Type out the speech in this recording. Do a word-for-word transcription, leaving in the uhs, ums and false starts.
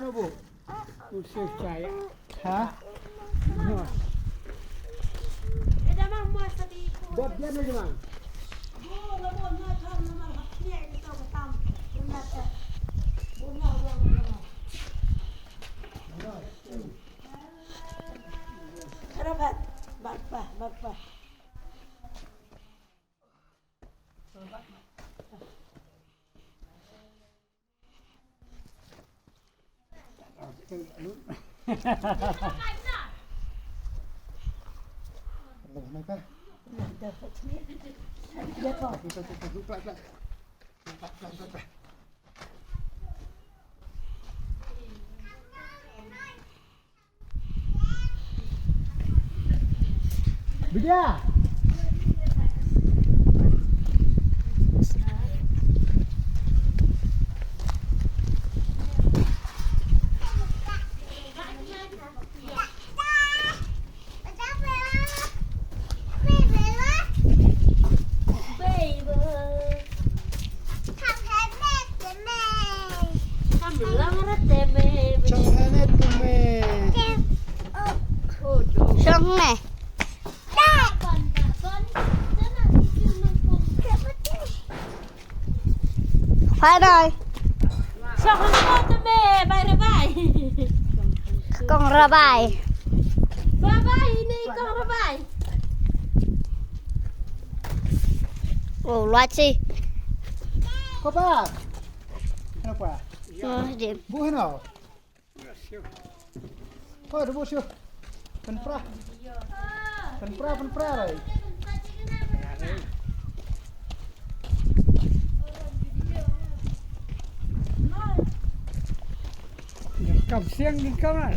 Bok. Usiu chai. Ha? Bok dia na jemang. Rapat. Bak bah, bak bah. Bidya. Shong ne. Phai noi. Shong ne, bai re bai. Kong Rabai. Bye bye, ini Kong Rabai. Oh, luachi. Kopa. Kenapa? Oh, dim. Bu heno. Oh, debu sio. Penpra. Penpra, penpra lai. Kam siang di kam lah.